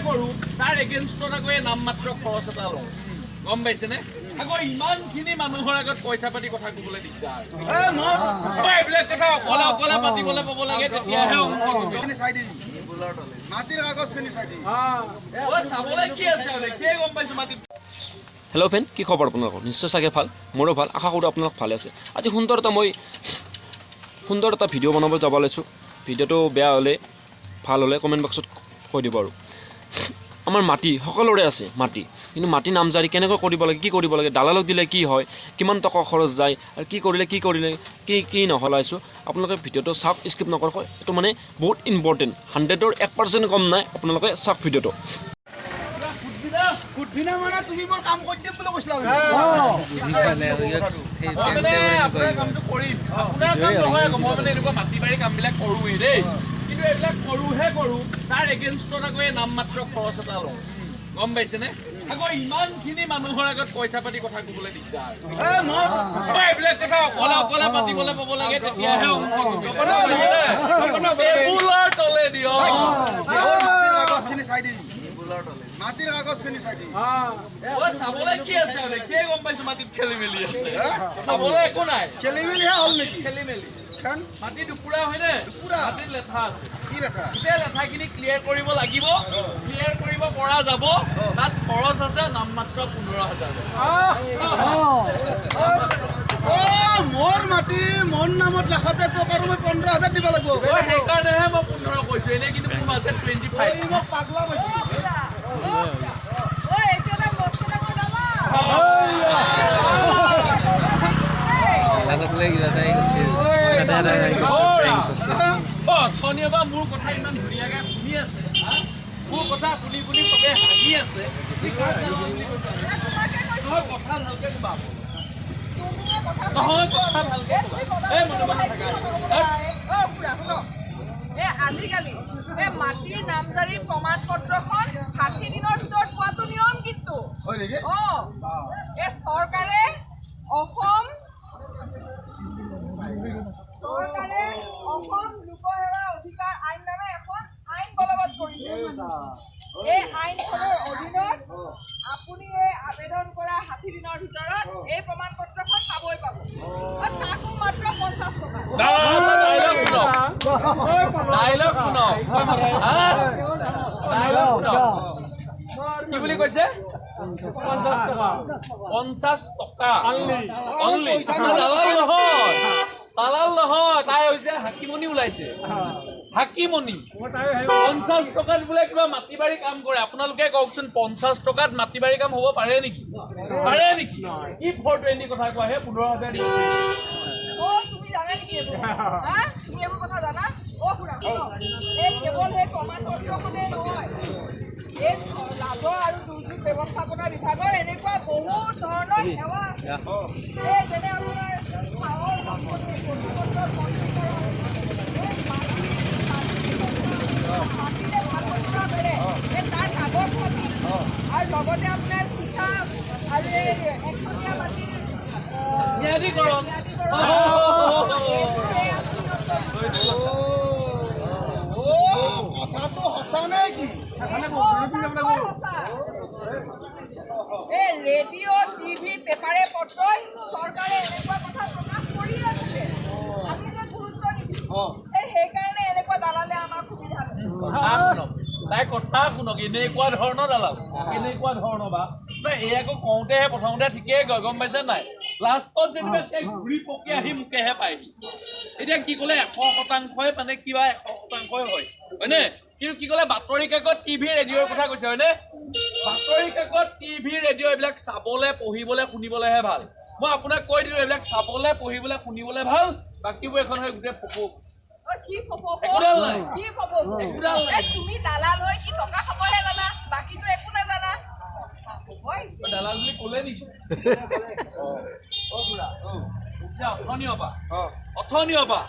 কৰোঁ, তাৰ এগেইনষ্টত আকৌ এই নামমাত্ৰ খৰচ এটা লওঁ, গম পাইছেনে? আকৌ ইমানখিনি মানুহৰ আগত পইচা পাতি কথা ক'বলৈ দিগদাৰ। মই এইবিলাক কথা অকলে অকলে পাতিবলৈ পাব লাগে, তেতিয়াহে অংক। মাটিৰ কাগজখিনি চাই দি। চাবলৈ কি আছে, দেখিয়ে গম পাইছো মাটিত। হেল্ল' ফ্ৰেণ্ড, কি খবৰ আপোনালোকৰ? নিশ্চয় চাগে ভাল, মোৰো ভাল। আশা কৰোঁ আপোনালোক ভালে আছে। আজি সুন্দৰ এটা মই সুন্দৰ এটা ভিডিঅ' বনাব যাব লৈছোঁ। ভিডিঅ'টো বেয়া হ'লে, ভাল হ'লে কমেণ্ট বক্সত কৈ দিব। আৰু আমাৰ মাটি সকলোৰে আছে মাটি, কিন্তু মাটি নামজাৰি কেনেকৈ কৰিব লাগে, কি কৰিব লাগে, দালালক দিলে কি হয়, কিমান টকা খৰচ যায় আৰু কি কৰিলে কি কৰিলে কি কি নহলাইছোঁ, আপোনালোকে ভিডিঅ'টো চাওক, স্কিপ নকৰাকৈ। এইটো মানে বহুত ইম্পৰ্টেণ্ট, 100ৰ 1% কম নাই। আপোনালোকে চাওক ভিডিঅ'টো। সুধবিনা মানে তুমি মোৰ কাম কৰি দিম বুলি কৈছিলা। মই মানে আপোনাৰ কামটো কৰিম, আপোনাৰ কাম নহয় আকৌ। মই মানে এনেকুৱা মাটি বাৰী কামবিলাক কৰোঁৱেই দেই, কিন্তু এইবিলাক কৰোঁহে কৰোঁ, তাৰ এগেইনষ্টত আকৌ এই নামমাত্ৰ খৰচ এটা লওঁ, গম পাইছেনে? আকৌ ইমানখিনি মানুহৰ আগত পইচা পাতি কথা ক'বলৈ দিগদাৰ। মই এইবিলাক কথা অকলে অকলে পাতিবলৈ পাব লাগে, তেতিয়াহে অংক। টেবুলৰ তলে দিয়ক। মাটিৰ কাগজখিনি চাই দি, মাটিৰ কাগজখিনি চাই দি। চাবলৈ কি আছে, দেখিয়ে গম পাইছো মাটিত খেলি মেলি আছে। চাবলৈ একো নাই। খেলি মেলিহে হ'ল নেকি? খেলি মেলি। খান। মাটি দুপুৰা হয়নে? দুপুৰা। মাটিত লেঠা আছে। কি লেঠা? গোটেই লেঠাখিনি ক্লিয়াৰ কৰিব লাগিব, ক্লিয়াৰ কৰিব পৰা যাব। তাত খৰচ আছে নামমাত্ৰ 15,000। অ, মোৰ মাটি মোৰ নামত লেখতে তোক আৰু মই 15,000 দিব লাগিব? সেইকাৰণেহে মই 15 কৈছো, এনেই কিন্তু মোৰ বাজেট 25। এই মোক পাগলা কৈছে। ঐ, এইটো এটা মস্ত ডাঙৰ দালাল। অথনিৰ পৰা মোৰ কথা ইমান ধুনীয়াকে শুনি আছে, হা? মোৰ কথা শুনি শুনি চবে হাঁহি আছে। কি কাক দালাল বুলি কৈছা? তোমাকে কৈছো। নহয়, কথা ভালকে ক'বা। তুমিয়ে কথা নহয়, কথা ভালকে এই, তুমি ক'বা। কথা এই, ভালকে মনে মনে ক'বা, থাকা। কি কথা ক'ব লাগে? অ, খুৰা, শুনক। এই আজিকালি এই মাটিৰ নামজাৰি প্ৰমাণ পত্ৰখন 60 দিনৰ ভিতৰত পোৱাটো নিয়ম কিন্তু। হয় নেকি? অ, এই চৰকাৰে অসম লোকসেৱা অধিকাৰ আইন নামে এখন আইন বলবৎ কৰিছে। এই আইনখনৰ অধীনত আপুনি এই আবেদন কৰা 60 দিনৰ ভিতৰত এই প্ৰমাণ পত্ৰখন পাবই পাব আৰু তাকো মাত্ৰ 50 টকা। ডাইলগ শুনক, ডাইলগ শুনক, হা? ডাইলগ শুনক। কি বুলি কৈছে? 50 টকা, 50 টকা অনলি। দালাল নহয়, দালাল নহয়, তাই হৈছে হাকিমণি ওলাইছে, হাকিমণি। 50 টকাত বোলে কিবা মাটি বাৰী কাম কৰে। আপোনালোকে কওকচোন, 50 টকাত মাটি বাৰী কাম হ'ব পাৰে নেকি? পাৰে নেকি? কি 420 কথা কোৱা হে? 15,000 দিব। অ, তুমি জানা নেকি এইবোৰ কথা? হা, তুমি এইবোৰ কথা জানা? অ খুৰা, শুনক। এই কেৱল সেই প্ৰমাণ পত্ৰখনেই নহয়, এই ৰাজহ আৰু দুৰ্যোগ ব্যৱস্থাপনা বিভাগৰ এনেকুৱা বহুত ধৰণৰ সেৱা আছে। এই যেনে আপোনাৰ চাহৰ সম্পত্তি নথিপত্ৰৰ পঞ্জীকৰণ, এই মাটি যে ভাগ বতৰা কৰে, এই তাৰ কাগজ পাতি আৰু লগতে আপোনাৰ চিঠা আৰু এই একচনীয়া মাটিৰ ম্যাদীকৰণ। ম্যাদীকৰণ। এইবোৰ এই আঁচনি অন্তৰ্ভুক্ত। অ, কথাটো সঁচা নে কি? এই ৰেডিঅ', টিভি, পেপাৰে পত্ৰই চৰকাৰে এনেকুৱা কথা প্ৰকাশ কৰি আছিলে, আমি যে গুৰুত্ব নিদিওঁ, এই সেইকাৰণে এনেকুৱা দালালে আমাক সুবিধা লয়। কথা শুনক, তাই কথা শুনক। এনেকুৱা ধৰণৰ দালাল, এনেকুৱা ধৰণৰ বা নাই। এই আকৌ কওঁতেহে প্ৰথমতে ঠিকেই কয়, গম পাইছে নাই? লাষ্টত যেনিবা সেই ঘূৰি পকি আহি মোকেহে পায়হি। এতিয়া কি ক'লে? 100%ই মানে কিবা 100%ই হয়, হয়নে? কিন্তু কি ক'লে? বাতৰি কাকত, টিভি, ৰেডিঅ'ৰ কথা কৈছে, হয়নে? বাতৰি কাকত, টিভি, ৰেডিঅ' এইবিলাক চাবলে, পঢ়িবলে, শুনিবলেহে ভাল। মই আপোনাক কৈ দিলোঁ, এইবিলাক চাবলে, পঢ়িবলে, শুনিবলে ভাল। বাকীবোৰ এখন হয় গোটেই ফকো। অ, কি ফপো? একোডাল নাই। কি ফপো? একোডাল নাই। এ, তুমি দালাল হৈ কি টকা খাবহে জানা, বাকীটো একো নাজানা। কথা ক'বই। দালাল বুলি ক'লে নেকি? অ খুৰা, এতিয়া অথনিৰ পৰা অথনিৰ পৰা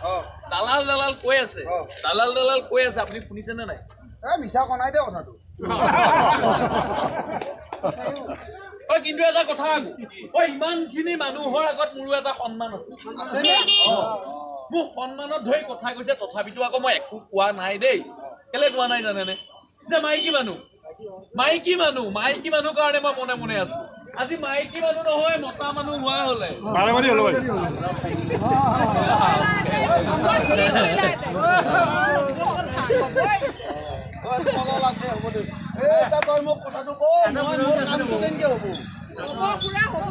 দালাল দালাল কৈ আছে, দালাল দালাল কৈ আছে, আপুনি শুনিছেনে নাই? এ, মিছা কোৱা নাই দে কথাটো। অ, কিন্তু এটা কথা আকৌ, অ, ইমানখিনি মানুহৰ আগত মোৰো এটা সন্মান আছে। আছেনে? অ, মোক সন্মানত ধৰি কথা কৈছে, তথাপিতো আকৌ মই একো কোৱা নাই দেই। কেলে কোৱা নাই জানেনে? যে মাইকী মানুহ। মাইকী মানুহ, মাইকী মানুহ কাৰণে মই মনে মনে আছো। আজি মাইকী মানুহ নহয়, মতা মানুহ হোৱা হলে কি কৰিলাহেঁতেন? কথা ক'বই। হ'ব দে, এই তই মোক কথাটো ক, মই মোৰ কামটো কেনেকে হ'ব? হ'ব খুৰা, হ'ব।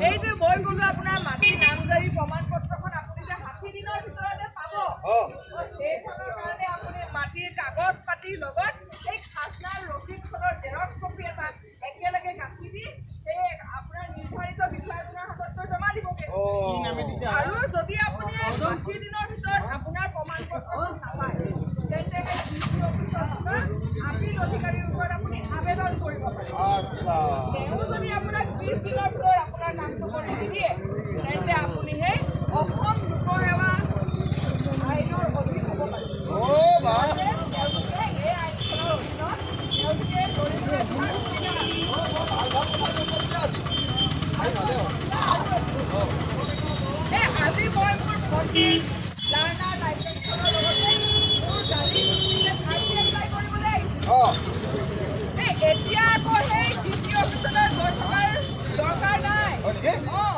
এই যে মই ক'লো, আপোনাৰ মাটি নামজাৰি প্ৰমাণ পত্ৰখন আপুনি যে 60 দিনৰ ভিতৰতে পাব, সেইখনৰ কাৰণে আপুনি মাটিৰ কাগজ পাতিৰ লগত সেই খাজনাৰ ৰচিদখনৰ জেৰক্স কপি এটা একেলগে গাঁঠি দি সেই আপোনাৰ নিৰ্ধাৰিত বিষয়াজনৰ হাতত গৈ জমা দিবগৈ। আৰু যদি আপুনি 60 দিনৰ ভিতৰত আপোনাৰ প্ৰমাণ পত্ৰখন নাপায়, তেন্তে সেই ডি চি অফিচত থকা আপিল অধিকাৰীৰ ওচৰত আপুনি আবেদন কৰিব পাৰে। তেওঁ যদি আপোনাক 20 দিনৰ ভিতৰত আপোনাৰ কামটো কৰি নিদিয়ে, তেন্তে আপুনি সেই অসম লোকসেৱা আইনৰ অধীন হ'ব পাৰে। তেওঁলোকে এই আইনখনৰ অধীনত তেওঁলোকে দৌৰিবলৈ তোমাৰ সুবিধা আছে। এই আজি মই মোৰ ভণ্টিৰ লাৰ্ণাৰ লাইচেঞ্চখনৰ লগতে মোৰ গাড়ীৰ আৰ চি এপ্লাই কৰিবলৈ আহিছোঁ। এই এতিয়া আকৌ সেই ডি চি অফিচলৈ গৈ থকাৰ দৰকাৰ নাই। অঁ,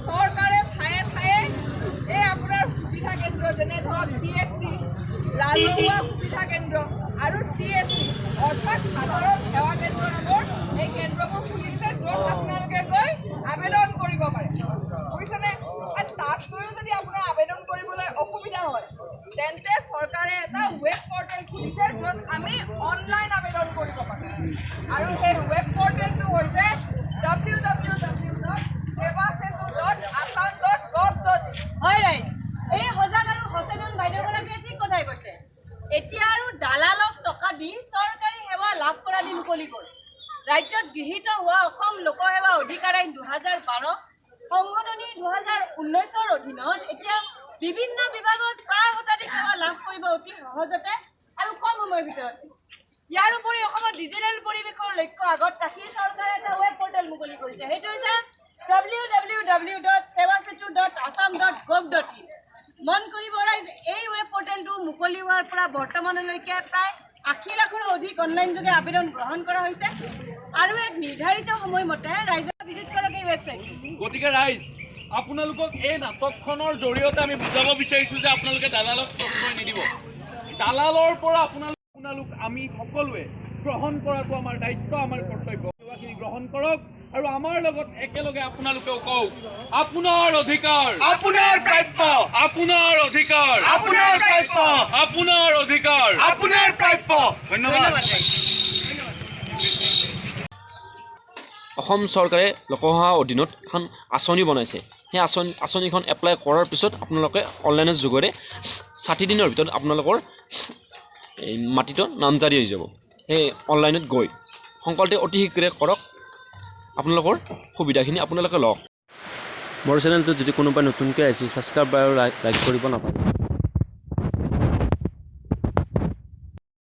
চৰকাৰে ঠায়ে ঠায়ে এই আপোনাৰ সুবিধা কেন্দ্ৰ, যেনে ধৰক চি এছ চি, ৰাজহুৱা সুবিধা কেন্দ্ৰ, আৰু চি এছ চি, অৰ্থাৎ সাধাৰণ সেৱা কেন্দ্ৰ নামৰ এই কেন্দ্ৰবোৰ খুলি দিছে, য'ত আপোনালোকে গৈ আবেদন কৰিব পাৰে, বুজিছেনে? আৰু তাত গৈও যদি আপোনাৰ আবেদন কৰিবলৈ অসুবিধা হয়, তেন্তে চৰকাৰে এটা ৱেব পৰ্টেল খুলিছে, য'ত আমি অনলাইন আবেদন কৰিব পাৰোঁ। আৰু সেই ৱেব পৰ্টেলটো হৈছে www.sewasetu.assam.gov.in। হয় ৰাইজ, এই সজাগ আৰু সচেতন বাইদেউগৰাকীয়ে ঠিক কথাই কৈছে। এতিয়া আৰু দালালক টকা দি চৰকাৰী সেৱা লাভ কৰা দিন উকলি গ'ল। ৰাজ্যত গৃহীত হোৱা অসম লোকসেৱা অধিকাৰ আইন 2012 সংশোধনী 2019ৰ অধীনত এতিয়া বিভিন্ন বিভাগত প্ৰায় শতাধিক সেৱা লাভ কৰিব অতি সহজতে আৰু কম সময়ৰ ভিতৰত। ইয়াৰ উপৰি অসমত ডিজিটেল পৰিৱেশৰ লক্ষ্য আগত ৰাখি চৰকাৰে এটা ৱেব পৰ্টেল মুকলি কৰিছে। সেইটো হৈছে www.sewasetu.assam.gov.in। মন কৰিব ৰাইজ, এই ৱেব পৰ্টেলটো মুকলি হোৱাৰ পৰা বৰ্তমানলৈকে প্ৰায় 80 লাখৰো অধিক অনলাইন যোগে আবেদন গ্ৰহণ কৰা হৈছে আৰু এক নিৰ্ধাৰিত সময়মতে ৰাইজে ভিজিট কৰক এই ৱেবছাইট। গতিকে ৰাইজ, আপোনালোকক এই নাটকখনৰ জৰিয়তে আমি বুজাব বিচাৰিছো যে আপোনালোকে দালালক প্ৰশ্ৰয় নিদিব। দালালৰ পৰা আপোনালোক আমি সকলোৱে গ্ৰহণ কৰাটো আমাৰ দায়িত্ব, আমাৰ কৰ্তব্য। সেৱাখিনি গ্ৰহণ কৰক আৰু আমাৰ লগত একেলগে আপোনালোকেও কওক, আপোনাৰ অধিকাৰ আপোনাৰ প্ৰাপ্য। আপোনাৰ অধিকাৰ আপোনাৰ প্ৰাপ্য। আপোনাৰ অধিকাৰ আপোনাৰ প্ৰাপ্য। ধন্যবাদ। ধন্যবাদ ৰাইজ। অসম চৰকাৰে লোকসেৱা অধীনত এখন আঁচনি বনাইছে। সেই আঁচনিখন এপ্লাই কৰাৰ পিছত আপোনালোকে অনলাইনৰ যোগেৰে 60 দিনৰ ভিতৰত আপোনালোকৰ এই মাটিটো নামজাৰি হৈ যাব। সেই অনলাইনত গৈ সংকল্পে অতি শীঘ্ৰে কৰক। আপোনালোকৰ সুবিধাখিনি আপোনালোকে লওক। মোৰ চেনেলটোত যদি কোনোবাই নতুনকৈ আহিছে, ছাবস্ক্ৰাইব আৰু লাইক কৰিব নাপাহৰিব।